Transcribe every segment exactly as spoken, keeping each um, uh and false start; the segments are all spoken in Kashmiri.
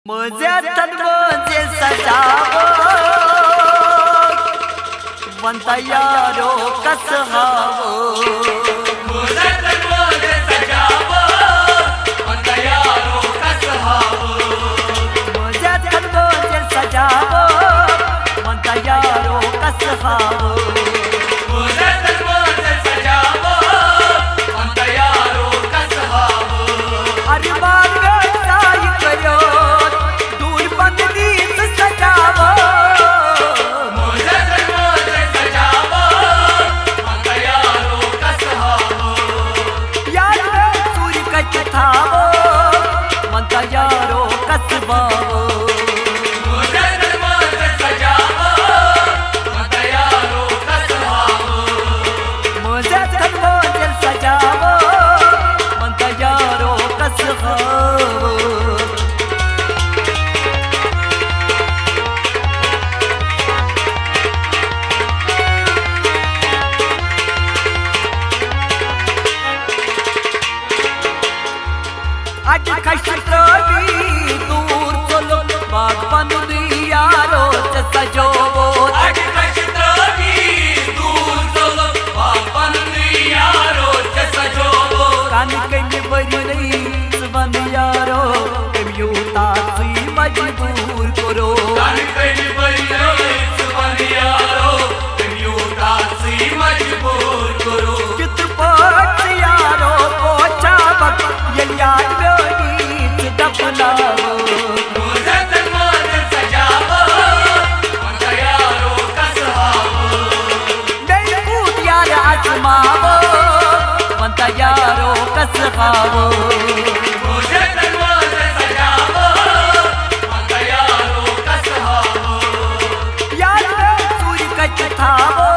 مزیتن منزل سجاوو، ون تیارو کس ہاوو۔ مزیتن منزل سجاوو، ون تیارو کس ہاوو۔ ارمان میون ژایہِ کٔرِو دوٗرِ پننہِ نیٖژ سجاوو۔ یار میون ژوٗرِ کتہِ تھاوو، ون تیارو کس باوو۔ مزیتن منزل سجاوو، ون تیارو کس ہاوو۔ اَجہِ کھَش ترٲوی دوٗر ژوٚلُم، باغ پنُن یارو ژےٚ سجووُتھ۔ اَجہِ کھَش ترٲوی دوٗر ژوٚلُم، باغ پنُن یارو ژےٚ سجووُتھ۔ کَنہٕ کٔمہِ ؤرۍ نٔے ژٕ وَن یارو، کٔمۍ یوٗتاہ ژٕے مجبوٗر کوٚرُتھ۔ کَنہٕ کٔمہِ ؤرۍ نٔے ژٕ وَن یارو، کٔمۍ یوٗتاہ ژٕے مجبوٗر کوٚرُتھ۔ کِتھ پٲٹھۍ ژٕ یارو پوچھاوکھ، ییٚلہِ یاد میٛٲنی ژٕ دفناوکھ۔ مےٚ کوٗت یار ازماوو، وَن تہ یارو کس ہاوو۔ یار ژوٗرِ کتہِ تھاوو،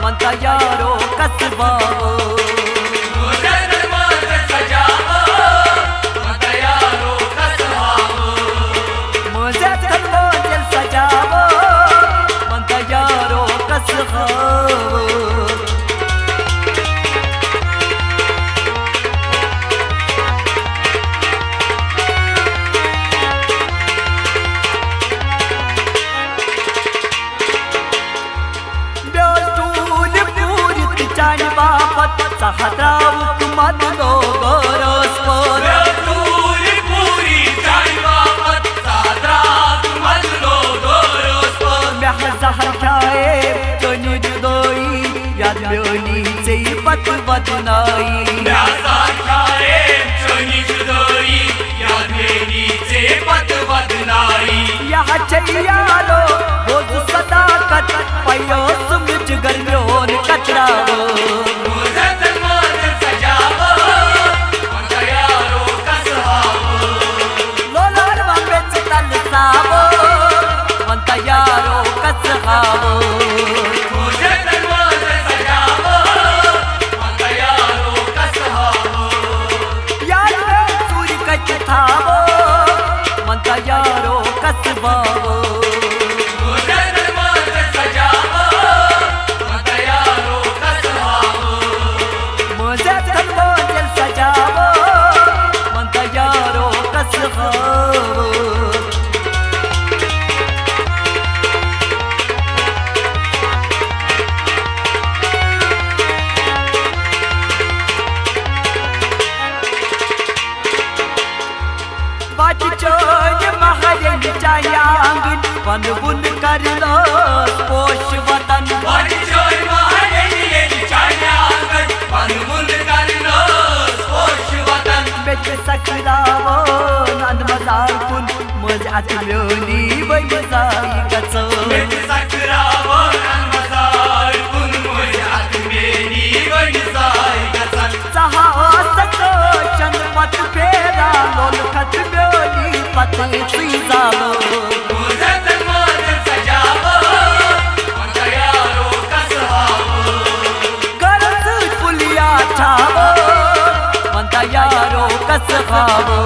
وَن تہ یارو کس باوو۔ مزیتن منزل سجاوو، ون تہ یارو کس ہاوو۔ مےٚ اوس ڈوٗنۍ پوٗرِتھ چانہِ باپتھ، ژٕ ہا درٛاوُکھ مَدنو گورَس پٲٹھۍ۔ مےٚ ڈوٗنۍ پوٗرِتھ چانہِ باپتھ، ژٕ ہا درٛاوُکھ مَدنو گورَس پٲٹھۍ۔ مےٚ ہا زَہر کھیٛایے چٲنی جُدٲیی، یاد میٛٲنی ژےٚ پَتہٕ وَدنایی۔ مےٚ ہا زَہر کھیٛایے چٲنی جُدٲیی، یاد میٛٲنی ژےٚ پَتہٕ وَدنایی۔ یہِ ہا چھے یارو، بوز صداقت، پیوس مےٚ جگر میون کتراو۔ لولار وَن مےٚ ژٕ تَلہٕ ساوو، وَن تہ یارو کس ہاوو۔ یار ژوٗرِ کتہِ تھاوو، وَن تہ یارو کس باوو۔ مزیتن منزل سجاوو، ون تہ یارو کس ہاوو۔ وَتہِ چٲنۍ مہرٮ۪نۍ چانہِ آنٛگٕنۍ، وَنہٕ وُن کرنس پوش وطن۔ وَتہِ چٲنۍ مہرٮ۪نۍ ییٚلہِ چانہِ آنٛگٕنۍ، وَنہٕ وُن کرنس پوش وطن۔ مےٚ تہِ سکھراوان اندٕ مزار کُن، مٔنٛزۍ اَتھٕ میٛٲنی ؤنۍ زاے گژھان۔ مےٚ تہِ سکھراوان اندٕ مزار کُن، مٔنٛزۍ اَتھٕ میٛٲنی ؤنۍ زاے گژھان۔ ژٕ ہا ٲسَکھ ٲچھَن پَتہٕ پھیران، لولہٕ کھَتہٕ میٛٲنی پَتہٕ ژٕے زالو۔ مُزَتَن مازَن سجاوو، وَن تیارو کَس ہاوو۔ گَرَس سۭتۍ پُلیا چھاوو، وَن تیارو کَس ہاوو۔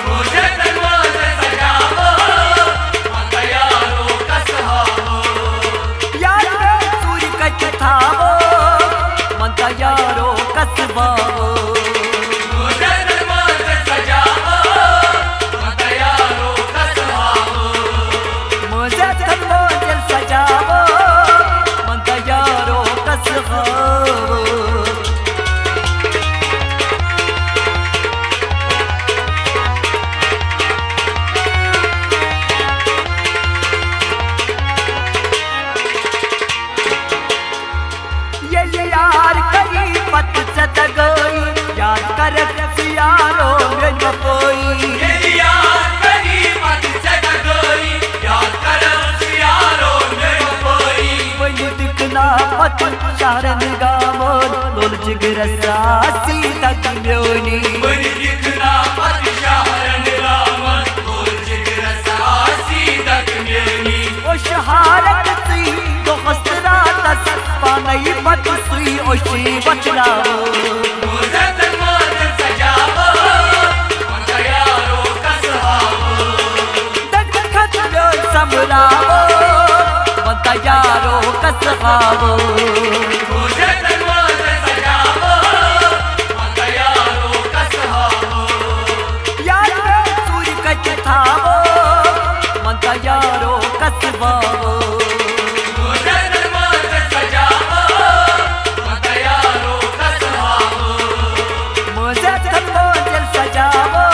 مُزَتَن مازَن سجاوو، وَن تیارو کَس ہاوو۔ یار میون ژوٗرِ کَتہِ تھاوو، وَن تیارو کَس باوو۔ مُزَتَن مازَن سجاوو، وَن تیارو جگرس آسی دگ میونی۔ ونہِ لکھنا پتہٕ شاہ رنگ رامن، اور جگرس آسی دگ میونی۔ او شہارت ژٕے دۄہس تہٕ راتس، پانے پتہٕ سُے اوشی وۄتھراوو۔ موزتن مانن سجاوو، ونتا یارو کس ہاوو۔ دگ خط میون سمراوو، ونتا یارو کس ہاوو۔ موزتن مانن سجاوو، ونتا یارو کس ہاوو۔ یار ژوٗرِ کتہِ تھاوو، ونتا یارو کس واوو۔ موزتن مانن سجاوو، ونتا یارو کس ہاوو۔ موزتن مانن سجاوو،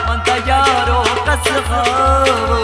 ونتا یارو کس واوو۔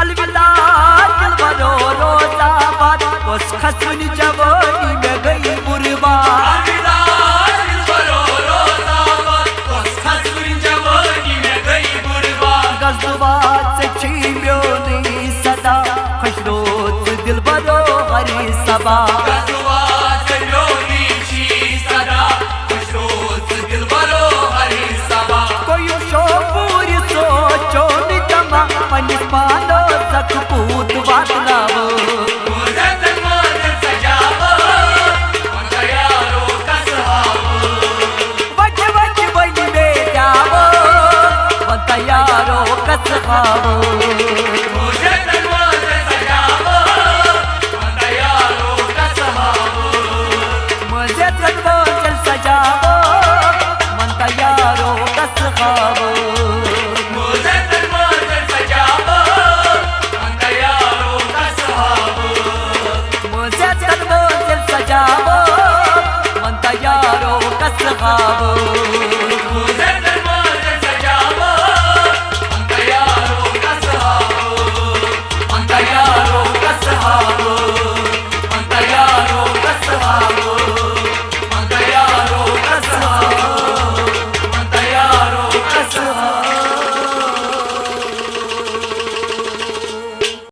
الوداع دلبرو روز آباد، کۄس کھسوٕنۍ جوٲنی مےٚ گٔے برباد۔ الوداع دلبرو روز آباد، کۄس کھسوٕنۍ جوٲنی مےٚ گٔے برباد۔ غزوات ژےٚ چھی میونٕے صدا، خۄش روز دلبرو ہری صبا۔ غزوات ژےٚ میونٕے چھی صدا، خۄش روز دلبرو ہری صبا۔ کویو شو پوٗرِ سوچو نہٕ جمع، پننِس پانو زکھ پوٗت واتناوو۔ موزتن مانن سجاوو، ونتا یارو کس ہاوو۔ وجہ وجہ ونہِ بیداوو، ونتا یارو کس ہاوو۔